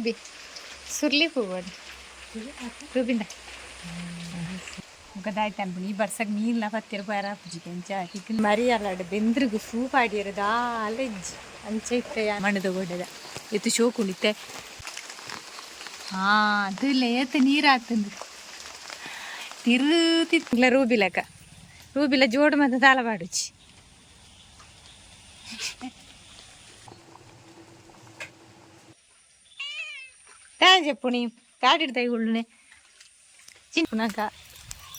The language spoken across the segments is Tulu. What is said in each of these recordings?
ರೂಬಿ ಸುರ್ಲಿ ಪೂವಡ್ ರೂಬಿಂದ ಮುಖದಾಯ್ತು ಅನ್ಪುಣಿ ಈ ಬರ್ಸಗ್ ಮೀನ್ಲ ಪತ್ತಿರ ಪೋಯರ ಆಪುಜಿ ಅಂಚ ತಿಕ್ಕು ಮರಿಯಲಾಡ್ ಬೆಂದ್ರಿಗು ಸೂಪ್ ಆಡಿಯರ ದಾಲ ಇಜ್ಜಿ ಅಂಚ ಇತ್ತೆ ಮಣ್ಣದ ಗೋಡೆದ ಎತ್ತು ಶೋಕುಂಡಿತ್ತೆ. ಹಾ, ಅದು ಇಲ್ಲ, ಏತ್ ನೀರು ಆತಂದು ತಿರುತಿಲ್ಲ. ರೂಬಿಲಕ ರೂಬಿಲ ಜೋಡು ಮತ್ತೆ ತಾಳ ಪಾಡುಚಿ. ಚೆಪ್ಪುಣಿ ಕಾಡಿಡ್ದ ಉಳ್ಳುನೆ ಚಿನ್ಪುನಕ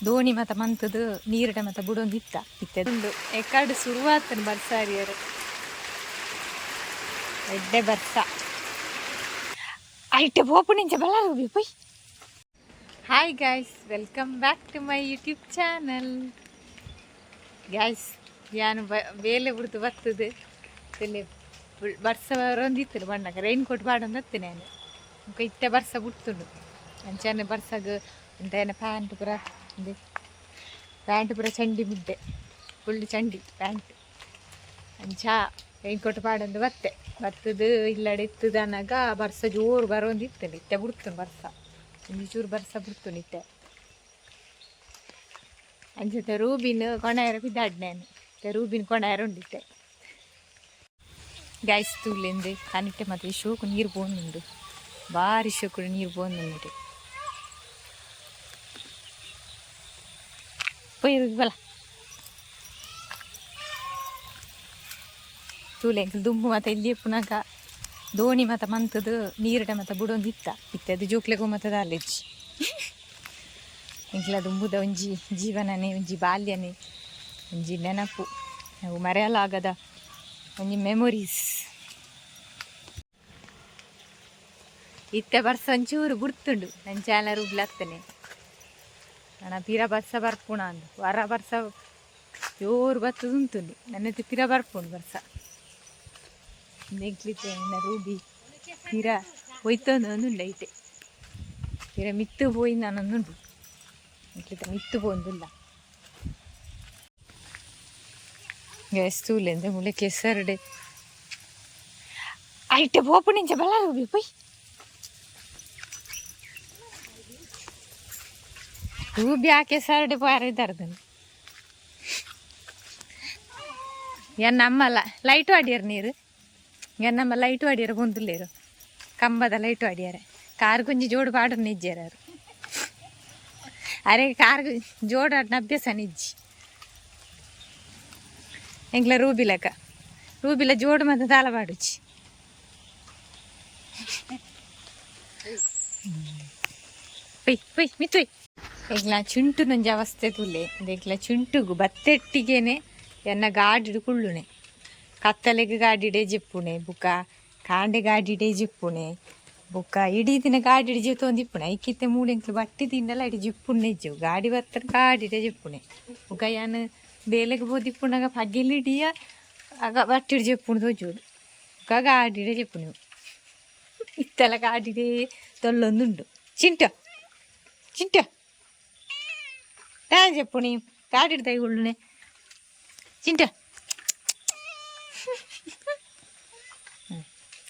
ದೋಣಿ ಮತ ಮಂತದು ನೀರಿಡ ಮತ ಬುಡೊಂದು ಇತ್ತ ಇತ್ತೆ ಉಂಡು. ಎಕ್ಕಡು ಶುರುವಾತನ ಬರ್ಸಾರಿಯರು, ಎಡ್ಡೆ ಬರ್ಸ ಐಟೆ ಪೋಪುಣಿಂಚ ಬಲ್ಲ Ruby ಪೊಯ್. Hi guys, welcome back to my YouTube channel. Guys, ಯಾನು ಬೇಲೆ ಬಿಡ್ತು ಬರ್ತದೆ ಇಲ್ಲಿ. ಬರ್ಸ ಬರೋಂದಿತ್ತು ಬಣ್ಣಕ್ಕೆ ರೈನ್ ಕೋಟ್ ಪಾಡೊಂದು ನಾನು. ಬೊಕ ಇತ್ತೆ ಬರ್ಸ ಬುಡ್ತುಂಡು. ಅಂಚನೆ ಬರ್ಸಗ್ ಎಂತ ಪ್ಯಾಂಟ್ ಪೂರ ಇಂದೆ ಪ್ಯಾಂಟ್ ಪೂರ ಚಂಡಿ ಮುದ್ದೆ, ಫುಲ್ ಚಂಡಿ ಪ್ಯಾಂಟ್. ಅಂಚ ರೈನ್ ಕೋಟ್ ಪಾಡೊಂದು ಬತ್ತೆ. ಬತ್ತದು ಇಲ್ಲಡೆ ಇತ್ತದ ಅನ್ನಾಗ ಬರ್ಸ ಜೋರು ಬರೋಂದಿತ್ತು. ಇತ್ತೆ ಬುಡ್ತುಂಡು ಬರ್ಸ, ಒಂಜಿ ಚೂರು ಬರ್ಸ ಬುಡ್ತುಂಡು ಇತ್ತೆ. ಅಂಚತೆ ರೂಬಿನ್ ಕೊಣಯರ ಪಿದಾಡ್ ನಾನು. ಇತ್ತೆ ರೂಬಿನ್ ಕೊಣಯರ ಉಂಡಿತ್ತೆ. ಗೈಸ್, ತೂಲೆಂದೆ ಕನಿಟ್ಟೆ ಮತ್ತೆ ಶೋಕು ನೀರು ಪೋಂದುಂಡು. ಬಾರಿ ಶೋಕುಡು ನೀರು ಪೋಂದುಂಡು. ಪೋಯಿ ಬಲ. ತೂಲೆ, ದುಂಬು ಮತ್ತೆ ಇಲ್ಲಿ ಪುನಕ ದೋಣಿ ಮತ ಮಂತದು ನೀರಿಡ ಮತ ಬುಡೊಂದು ಇತ್ತ. ಇತ್ತೆ ಅದು ಜೋಕ್ಲೆಗು ಮತ ದಾಲೆಜ್ಜಿ. ಎಂಕ್ಲ ದುಂಬುದ ಒಂಜಿ ಜೀವನನೇ, ಒಂಜಿ ಬಾಲ್ಯನೇ, ಒಂಜಿ ನೆನಪು, ಅವು ಮರೆಯಲಾಗದ ಒಂಜಿ ಮೆಮೊರೀಸ್. ಇತ್ತೆ ಬರ್ಸ ಒಂಚೂರು ಬುಡ್ತುಂಡು. ನಂಚಾಲ ರುಬ್ಲಾಗ್ತಾನೆ ಅಣ್ಣ. ಪಿರ ಬರ್ಸ ಬರ್ಪುಣ ಅಂದು ವರ ಬರ್ಸ ಜೋರು ಬತ್ತದು ಉಂಟುಂಡು. ನನ್ನ ಪಿರ ಬರ್ಪುಂಡು ಬರ್ಸ. ನೆಗ್ಲಿತ್ತೆ ರೂಬಿ ಪಿರ ಹೋಯ್ತೊಂದು ಒಂದುಂಡು. ಐತೆ ಪಿರ ಮಿತ್ತು ಪೋಯಿ ನಾನೊಂದುಂಡು. ಎಂಕ್ಲಿತ ಮಿತ್ತು ಪೋಂದುಲ್ಲ. ಗ್ಯಾಸ್ ತೂಲೆಂದೆ ಮುಳೆ ಕೆಸರ್ಡೆ ಐಟೆ ಪೋಪುಣಿಂಚ ಬಲ್ಲ ರೂಬಿ ಪೊಯ್. ರೂಬಿ ಆ ಕೆಸರ್ಡೆ ಪೋಯಾರ ಇದ್ದಾರ್ದನು. ಏನ್ ನಮ್ಮಲ್ಲ ಲೈಟು ಆಡಿಯರ್ ನೀರು. ಏನ್ ನಮ್ಮ ಲೈಟು ಆಡಿಯರ ಪೊಂದುಲ್ಲೇರು, ಕಂಬದ ಲೈಟು ಆಡಿಯಾರೆ. ಕಾರ್ ಗುಂಜಿ ಜೋಡು ಪಾಡು ನಿಜ್ಜಾರು. ಅರೆ, ಕಾರ್ ಜೋಡು ಆಡಿನ ಅಭ್ಯಾಸ ನಿಜ್ಜಿ ಎಂಕ್ಲ. ರೂಬಿಲಕ ರೂಬಿಲ ಜೋಡು ಮತ್ತೆ ತಾಳ ಪಾಡುಚಿ. ಪೊಯ್ ಪೊಯ್ ಮಿತ್ತೊಯ್. ಎಂಕ್ಲ ಚಿಂಟು ನಂಜಿ ಅವಸ್ಥೆ ತೂಲೆ. ಎಂಕ್ಲ ಚಿಂಟುಗು ಬತ್ತೆಟ್ಟಿಗೆನೆ ಎನ್ನ ಗಾಡಿಡು ಕುಳ್ಳುನೆ. ಕತ್ತಲೆಗ್ ಗಾಡಿಡೆ ಜೆಪ್ಪುಣೆ, ಬುಕ ಕಾಂಡೆ ಗಾಡಿಡೆ ಜೆಪ್ಪುಣೆ, ಬುಕ್ಕ ಇಡೀ ದಿನ ಗಾಡಿಡೆ ಜೆತ್ತೊಂದಿಪ್ಪುಣೆ. ಐಕಿತ್ತೆ ಮೂಡೆಂಕ್ಲು ಬಟ್ಟಿ ತಿಂಡಲ ಇಡೀ ಜಿಪ್ಪುಣೆ ಇಜ್ಜು. ಗಾಡಿ ಬತ್ತರ ಗಾಡಿಡೆ ಜೆಪ್ಪುಣೆ. ಬುಕ ಯಾನ್ ಬೇಲೆಗ್ ಪೋದಿಪ್ಪುನಗ ಪಗೆಲ್ ಇಡಿಯ ಆಗ ಬಟ್ಟಿಡ್ ಜೆಪ್ಪುಣು ತೋಜುಡು. ಬುಕ ಗಾಡಿಡೆ ಜೆಪ್ಪುಣೆ. ಇತ್ತೆಲ ಗಾಡಿಡೆ ತೊಲ್ಲೊಂದುಂಡು. ಚಿಂಟ ಚಿಂಟ ದಾದ ಜೆಪ್ಪುಣಿ ಗಾಡಿಡ್ ದೈ ಉಳ್ಳುನೆ. ಚಿಂಟ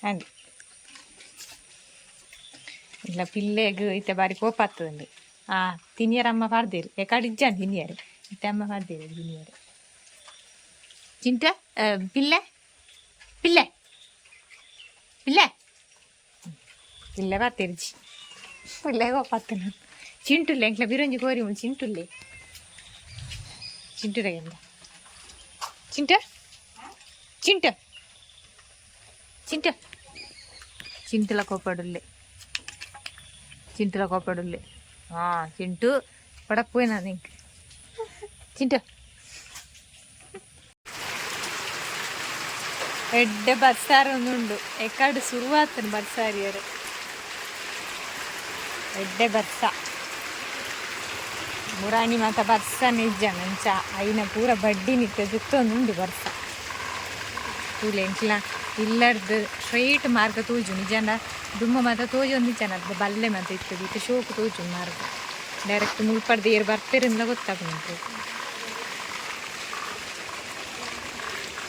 ಅಂದ್ ಇಲ್ಲ. ಪಿಲ್ಲೆಗ್ ಇತ್ತೆ ಬಾರಿ ಕೋಪ ಆಗ್ತದಂಡು. ಆ ತಿನಿಯರ ಅಮ್ಮ ಪಾಡ್ದೇರು. ಎಕಾಡ್ ಇಜ್ಜಾನ್ ತಿನಿಯರೆ. ಇತ್ತೆ ಅಮ್ಮ ಪಾಡ್ದೇರು ತಿನಿಯರೆ. ಚಿಂಟ, ಪಿಲ್ಲೆ ಪಿಲ್ಲೆ ಪಿಲ್ಲೆ ಪಿಲ್ಲೆ ಪಾತೆರ್ಜಿ. ಪಿಲ್ಲೆ ಕೋಪ ಆಗ್ತದೆ. ಚಿಂಟುಲ್ಲೆ ಎಂಕ್ಲ ಬಿರೊಂಜಿ ಕೋರಿ ಮುಲ್ ಚಿಂಟುಲ್ಲೆ. ಚಿಂಟುರ ಚಿಂಟ ಚಿಂಟ ಚಿಂಟ చింటుల కోపడుల్లే, చింటుల కోపడుల్లే. చింటూ పడకపోయినా ఇంక. చింట ಎಡ್ಡೆ ಬರ್ಸಾರ ಒಂದುಂಡು. ಎಕ್ಕಡು ಶುರುವಾತನ ಬರ್ಸಾರಿಯರು, ಎಡ್ಡೆ ಬರ್ಸ. ಮುರಾಣಿ ಮಾತ ಬರ್ಸ ನಿಜ ನಂಚ ಐನ ಪೂರ ಬಡ್ಡಿ ನಿತ್ತ ಜುತ್ತೊಂದುಂಡು ಬರ್ಸ. ತೂಲೆ, ಎಂಕ್ಲ ಇಲ್ಲರ್ದು ಸ್ಟ್ರೈಟ್ ಮಾರ್ಗ ತೋಜು ನಿಜಾಂಡ. ದುಮ್ಮ ಮಾತ ತೋಜೊಂದು ನಿಜಾನ ಅದು ಬಲ್ಲೆ ಮಾತ ಇತ್ತದು. ಇತ್ತೆ ಶೋಕು ತೋಜು ಮಾರ್ಗ. ಡೈರೆಕ್ಟ್ ಮುಲ್ಪಡ್ದು ಏರ್ ಬರ್ತೀರಿಂದ ಗೊತ್ತಾಗುಂಟು.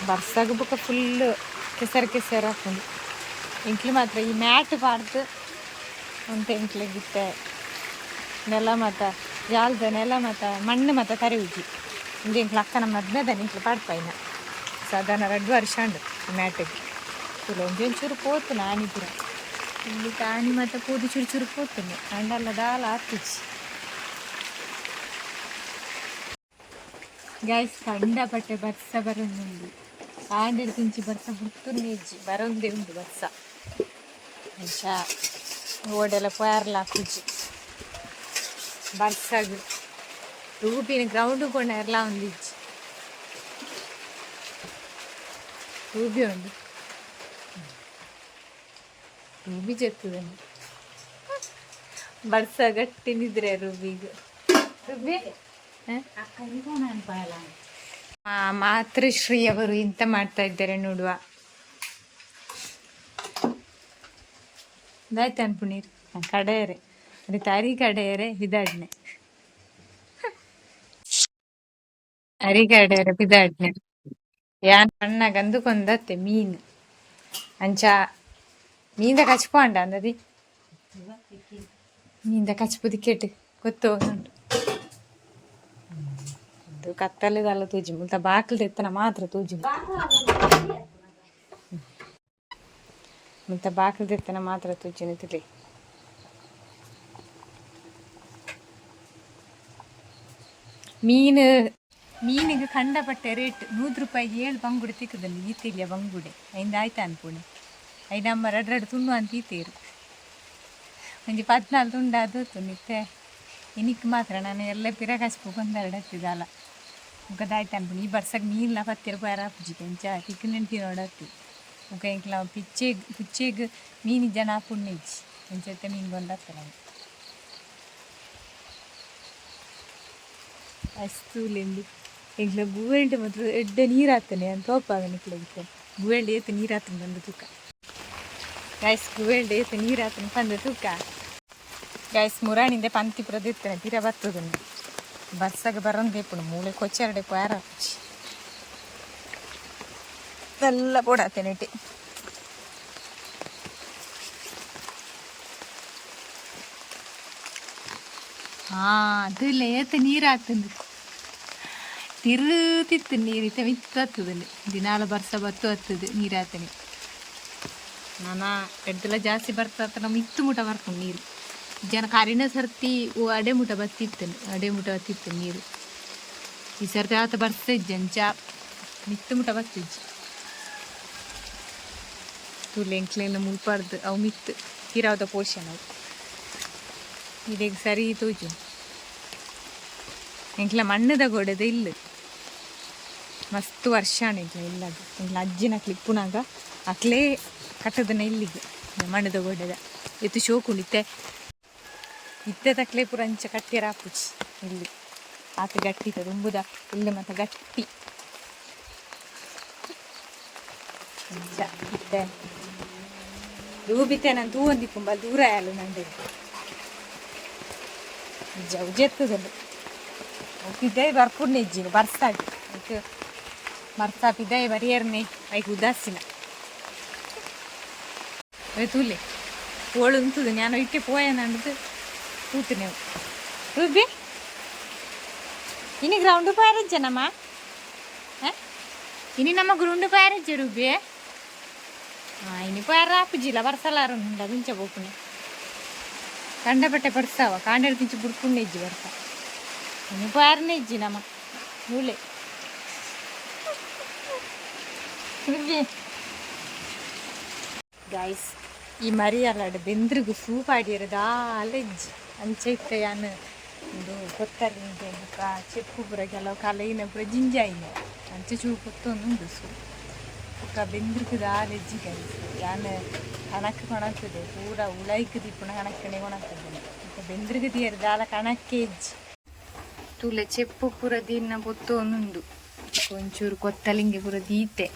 ಬರ್ಸಾಗ ಬೊಕ ಫುಲ್ ಕೆಸರು ಕೆಸರು ಹಾಕೊಂಡು. ಎಂಕ್ಲು ಮಾತ್ರ ಈ ಮ್ಯಾಟ್ ಪಾಡ್ದು ಉಂಟು. ಎಂಕ್ಲೆಗಿತ್ತೆ ನೆಲ ಮಾತ, ಜಾಲ್ದ ನೆಲ ಮಾತ, ಮಣ್ಣು ಮಾತ ತರೆ ಉಜ್ಜಿ. ಇಂದು ಎಂಕ್ಲ ಅಕ್ಕನ ಮದ್ಮೆದ ಎಂಕ್ಲು ಪಾಡ್ಪಾಯಿನ. ಸಾಧಾರಣ 2 ವರ್ಷ ಉಂಡು ಈ ಮ್ಯಾಟಿಗೆ. ತುಲೆ ಒಂಜೊಂಚೂರು ಪೋತು ನಾನಿ ಪೂರ ಇಲ್ಲಿ ತಾನಿ ಮಾತ ಪೋದು ಚುರು ಚುರು ಪೋತುಂಡು. ಅಂಡಲ್ಲ ದಾಲ ಆತಿಜಿ ಗ್ಯಾಸ್. ಕಂಡಪಟ್ಟೆ ಬರ್ಸ ಬರೊಂದುಂಡು. ಆಂಡೆಡ್ ತಿಂಚಿ ಬರ್ಸ ಬುಡ್ತುನ್ನೆಜ್ಜಿ, ಬರೊಂದೇ ಉಂಡು ಬರ್ಸ. ಅಂಚ ಓಡೆಲ್ಲ ಪೋಯರ್ಲ ಆಪುಜಿ ಬರ್ಸಗ್. ರೂಬಿನ ಗ್ರೌಂಡ್ ಕೊಂಡ ಎರ್ಲ ಒಂದಿಜ್ಜಿ. ರೂಬಿ ಉಂಡು, ರೂಬಿ ಜೆತ್ತುದನೆ. ಬರ್ಸ ಗಟ್ಟಿ ನಿದ್ರೆ ರೂಬಿಗ್. ರೂಬಿ ಹ? ಮಾತೃಶ್ರೀ ಅವರು ಎಂತ ಮಾಡ್ತಾ ಇದ್ದಾರೆ ನೋಡುವ. ದಾಯ್ತು ಅನ್ಪುಣೀರ್ ಕಡೆಯರೆ ಅರೆ ತಾರಿ ಕಡೆಯರೆ ಇದಾಡ್ನೆ ಅರಿ ಕಡೆಯರೆ ಬಿದಾಡ್ನೆ. ಯಾನ್ ಪಣ್ಣಗ ಅಂದುಕೊಂದತ್ತೆ ಮೀನ್. ಅಂಚ ಮೀನ್ದ ಕಚ್ಪು ಅಂಡ ಅಂದದಿ. ಮೀನ್ದ ಕಚ್ಪು ದಿಕ್ಕೆಟ್ ಗೊತ್ತು ಉಂಟು. ಇದು ಕತ್ತಲೆದಲ್ಲ ತೂಜಿ. ಮುಲ್ತ ಬಾಕಿಲ್ ಎತ್ತನ ಮಾತ್ರ ತೂಜಿ. ಮುಲ್ತ ಬಾಕಿಲ್ ಎತ್ತನ ಮಾತ್ರ ತೂಜಿನ ತಿಳಿ. ಮೀನು ಮೀನಿಗೆ ಕಂಡಪಟ್ಟೆ ರೇಟ್. 100 ರೂಪಾಯಿಗೆ 7 ಬಂಗುಡೆ ತಿಕ್ಕದಲ್ಲಿ. ಈತಿಲ್ಲ ಬಂಗುಡೆ ಐಂದ ಆಯ್ತಾ ಅನ್ಪುಣೆ. I ನಮ್ಮ ರಡ್ ರಡ್ ತುಂಡು ಅಂತ ಈತೇರು. ಒಂಜಿ 14 ತುಂಡು ಅದು ನಿತ್ತೆ ಇನಿಕ್ ಮಾತ್ರ. ನಾನು ಎಲ್ಲ ಪಿರ ಕಚ್ಪು ಬಂದೆರಡು ಹತ್ತಿದಲ್ಲ ಮುಖದಾಯ್ತು ಅನ್ಪುಣೆ. ಈ ಬರ್ಸಗ್ ಮೀನ್ಲ 10 ರೂಪಾಯಿ ಆಪುಜಿ. ಎಂಚ ತಿಕ್ಕು ನೆಂಟಿ ನೋಡತ್ತಿ ಮುಖ. ಎಂಕ್ಲ ಪಿಚ್ಚೆಗ್ ಪುಚ್ಚೆಗ್ ಮೀನು ಜನ ಪುಣ್ಣಿಜ್ಜಿ. ಎಂಚತ್ತೆ ಮೀನು ಬಂದತ್ತೆ ನಮ್ಗೆ ಅಸ್ತೂಲೆಂದು. ಎಂಕ್ಲ ಗುವೆಲ್ಡ್ ಮಾತ್ರ ಎಡ್ಡೆ ನೀರು ಆತನೆ ಅಂತ ತೋಪಾಗ ನಿಕ್ಲೆಗಿತ್ತೆ. ಗುವೆಲ್ಡ್ ಏತ್ ನೀರು ಆತನ ಬಂದು ತೂಕ ಗಾಯ್ಸ್. ಗುವೆಲ್ಡ್ ಏತ್ ನೀರು ಆತನ ಪಂದು ತೂಕ ಗಾಯ್ಸ್. ಮುರಾಣಿಂದೆ ಪಂತಿ ಪುರ ದಿತ್ತನೆ ಪಿರ ಬತ್ತುದುಂಡು. ಬರ್ಸಗ ಬರೊಂದೇಪುಂಡು. ಮೂಲೆ ಕೊಚ್ಚರಡೆ ಪೋಯಾರ ಆಪುಜಿ. നല്ല പൊടാത്തേനിട്ട്. ಅದು ಲೇತ್ ನೀರು ಆತಂದು ತಿರುತಿತ್ತು. ನೀರು ಇತ್ತ ಮಿತ್ತು ಹತ್ತದಲ್ಲಿ. ದಿನಾಲ ಬರ್ಸ ಬತ್ತು ಹತ್ತದು ನೀರಾತನೆ. ನಾನ ಎಡ್ದಲ ಜಾಸ್ತಿ ಬರ್ತಾ ನಮ್ಮ ಇತ್ತು ಮುಟ ಬರ್ಪುಂಡು ನೀರು. ಜನ ಕರಿನ ಸರ್ತಿ ಅಡೆ ಮುಟ ಬತ್ತಿತ್ತು, ಅಡೆ ಮುಟ ಬತ್ತಿತ್ತು ನೀರು. ಈ ಸರ್ತಿ ಆತ ಬರ್ಸ ಇಜ್ಜಿ, ಅಂಚ ಮಿತ್ತು ಮುಟ ಬತ್ತಿಜ್ಜಿ. ತೂಲೆ ಎಂಕ್ಲೆಲ್ಲ ಮುಲ್ಪಾರ್ದು ಅವು ಮಿತ್ತು ಪಿರಾವ್ದ ಪೋರ್ಷನ್ ಅವು. ಇದೀಗ ಸರಿ ತೋಜು. ಎಂಕ್ಲ ಮಣ್ಣದ ಗೋಡೆದ ಇಲ್ಲ. ಮಸ್ತ್ ವರ್ಷ ಎಂಕ್ಲ ಇಲ್ಲದು. ಎಂಕ್ಲ ಅಜ್ಜಿನ ಇಪ್ಪುನಾಗ ಅಕ್ಲೇ ಕಟ್ಟದನ ಇಲ್ಲಿಗೆ ಮಣ್ಣದ ಗೋಡೆದ. ಎತ್ತು ಶೋಕುಂಡು ಇತ್ತೆ. ಇತ್ತೆ ತಕ್ಲೆ ಪೂರ ಅಂಚ ಕಟ್ಟಿಯರ ಆಪುಜಿ ಇಲ್ಲಿ. ಆತ ಗಟ್ಟಿ ತುಂಬುದ ಇಲ್ಲ ಮತ್ತೆ ಗಟ್ಟಿ ಅಂಚ ಇತ್ತೆ. ರೂಬಿತೆ ನಾನು ತೂವೊಂದಿಪ್ಪುಂಬ ದೂರ ಆಯಲು ನಂಡೆ ಜೌಜೆತ್ತದಲ್ಲ. ಪಿದೈ ಬರ್ಪುಂಡು ಇಜ್ಜಿನ ಬರ್ಸಾಗಿ. ಐಕ್ ಬರ್ಸ ಪಿದೈ ಬರಿಯರ್ನೆ ಐಕ್ ಉದಾಸೀನ. ತೂಲೆ ಓಳು ಉಂತುದು. ನಾನು ಇಟ್ಟೆ ಪೋಯನಂಡದು ತೂತುನೆ. ರೂಬಿ, ಇನಿ ಗ್ರೌಂಡ್ ಪೋಯರಜ್ಜ ನಮ್ಮ? ಇನಿ ನಮ್ಮ ಗ್ರೌಂಡ್ ಪೋಯರಜ್ಜ ರೂಬಿ? ಇನಿ ಪೋಯರ ಆಪುಜಿಲ್ಲ. ಬರ್ಸಲಾರ ಉಂಡ ದುಂಚ ಪೋಪುನೆ. ಕಂಡಪಟ್ಟೆ ಬರ್ಸಾವ. ಕಾಂಡೆಡ್ ತಿಂಚಿ ಬುಡ್ಪುಂಡೆ ಇಜ್ಜಿ ಬರ್ಸ. ಇನಿ ಪೋಯರ್ನೆ ಇಜ್ಜಿ ನಮ್ಮ ನೂಲೆ ರೂಬಿ. ಗಾಯ್ಸ್, ಈ ಮರಿಯಲಾಡ್ ಬೆಂದ್ರಿಗು ಸೂ ಪಾಡಿಯರ ದಾಲ ಇಜ್ಜಿ. ಅಂಚ ಇತ್ತೆ ಯಾನ್ ಉಂದು ಕೊತ್ತರಿಂಗೆ ಬುಕ್ಕ ಚೆಪ್ಪು ಪೂರ ಕೆಲವು ಕಲೈನ ಪೂರ ಜಿಂಜಾಯಿನ. ಅಂಚ ಚೂರು ಪೊತ್ತೊಂದುಂಡು ಸೂ. ಬುಕ್ಕ ಬೆಂದ್ರಿಗು ದಾಲ ಇಜ್ಜಿ ಗೈಸ್. ಯಾನ್ ಕಣಕ್ ಕೊಣತದೆ ಪೂರ ಉಳೈಕ್ ದಿಪ್ಪುನ ಕಣಕ್ಕನೆ ಕೊಣತದೆ. ಬುಕ್ಕ ಬೆಂದ್ರಿಗು ದಿಯರ್ ದಾಲ ಕಣಕ್ಕೆ ಇಜ್ಜಿ. ತೂಲೆ ಚೆಪ್ಪು ಪೂರ ದೀನ ಪೊತ್ತೊಂದುಂಡು. ಒಂಚೂರು ಕೊತ್ತಲಿಂಗೆ ಪೂರ ದೀತೆ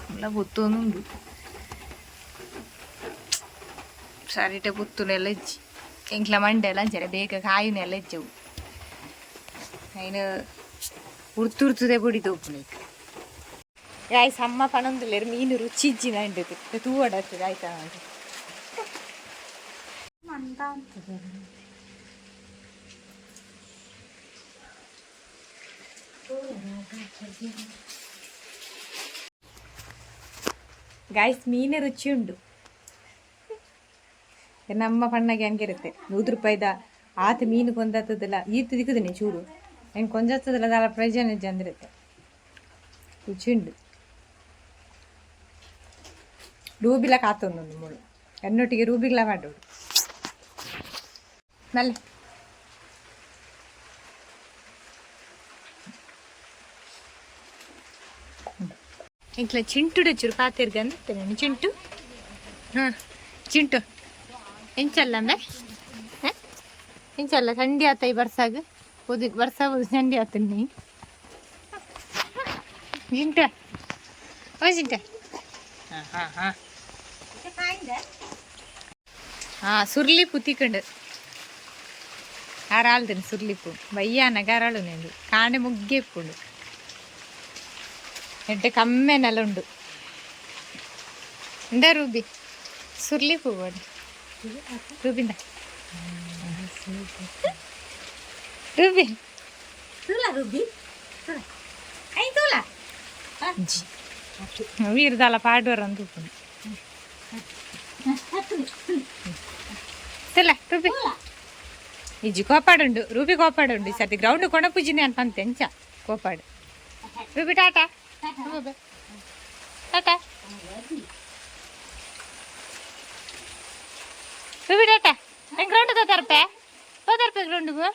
ಮುಲ್ಲ ಪೊತ್ತೊಂದುಂಡು. ಸರಿಟೆ ಪುತ್ತುನೆಲ್ಲ ಇಜ್ಜಿ. ಎಂಕ್ಲ ಮಂಡೆ ಎಲ್ಲ ಅಂಚನೆ ಬೇಗ ಕಾಯುನೆಲ್ಲ ಇಜ್ಜವು. ಐನು ಉರ್ತು ಉರ್ತುದೆ ಪೊಡಿ ತೋಪುನ. ಗಾಯ್ಸ್, ಅಮ್ಮ ಪನೊಂದುಲ್ಲೆರ್ ಮೀನು ರುಚಿ ಇಜ್ಜಿ ನಂಡದು. ತೂವಡತ್ತದ ಆಯ್ತಾ? ಅಂತ ಅಂತದೆ. ಗಾಯ್ಸ್, ಮೀನು ರುಚಿ ಉಂಡು. ನಮ್ಮ ಪಣ್ಣಗೆ ಹಂಗಿರುತ್ತೆ. 100 ರೂಪಾಯಿದ ಆತ ಮೀನು ಕೊಂದತ್ತದಲ್ಲ, ಈತು ದಿಕ್ಕುದನೆ ಚೂರು ಹೆಂಗೆ ಕೊಂಜತ್ತದಲ್ಲ, ದಾಲ ಪ್ರಯೋಜನ ಅಂದಿರುತ್ತೆ. ರುಚಿ ಉಂಡು. ರೂಬಿಲ ಕಾತೊಂದು ಮೂಳು ಎನ್ನೊಟ್ಟಿಗೆ ರೂಬಿಗ್ಲ ಮಾಡೋಡು ಮಲ್ಲೆ. ಇಂಕ್ಲ ಚಿಂಟುಡು ಚೂರು ಪಾತಿರ್ಗ ಅಂದಿರ್ತೇನೆ. ಚಿಂಟು, ಹಾಂ ಚಿಂಟು, ಎಂಚಲ್ಲ ಅಂಬೆ? ಹಾಂ, ಎಂಚಲ್ಲ? ಥಂಡಿ ಆತ ಈ ಬರ್ಸಾಗ. ಓದಿ ಬರ್ಸ ಥಂಡಿ ಆತ. ನೀ ಚಿಂಟ, ಓ ಚಿಂಟ. ಹಾಂ ಹಾಂ ಹಾಂ ಹಾಂ, ಸುರ್ಲಿ ಪುತಿಕಂಡು ಅರಾಳ್ದನ್ ಸುರ್ಲಿಪು ಬಯ್ಯಾನ ಅರಾಳು ನೆಂದು ಕಾಣೆ ಮುಗ್ಗೆ ಇಪ್ಪುಂಡು. ಎಡ್ಡೆ ಕಮ್ಮೆ ನೆಲ ಉಂಡು. ಇಂದ ರೂಬಿ, ಸುರ್ಲಿ ಪೂ ಬೋಡು ರೂಬಿಂದ. ರೂಬಿ. ತೂಲ ರುಬ್ಬಿ I ತೂಲ. ವೀರದಾಲ ಪಾಡುವರ ಅಂತ ಉಪ್ಪುಂಡು. ತುಲ ರೂಬಿ. ಇಜ್ಜಿ, ಕೋಪಾಡುಂಡು ರೂಬಿ, ಕೋಪಾಡುಂಡು. ಈ ಸರ್ತಿ ಗ್ರೌಂಡ್ ಕೊಣಪುಜಿನಿ ಅನ್ಪಂತೆ ಎಂಚ ಕೋಪಾಡು. Ruby, tata Ruby, tata Ruby, tata. ಹೆಂಗ್ ಗ್ರೌಂಡ್ ತರ್ಪೆ? ತರ್ಪೆ ಗ್ರೌಂಡ್ಗು.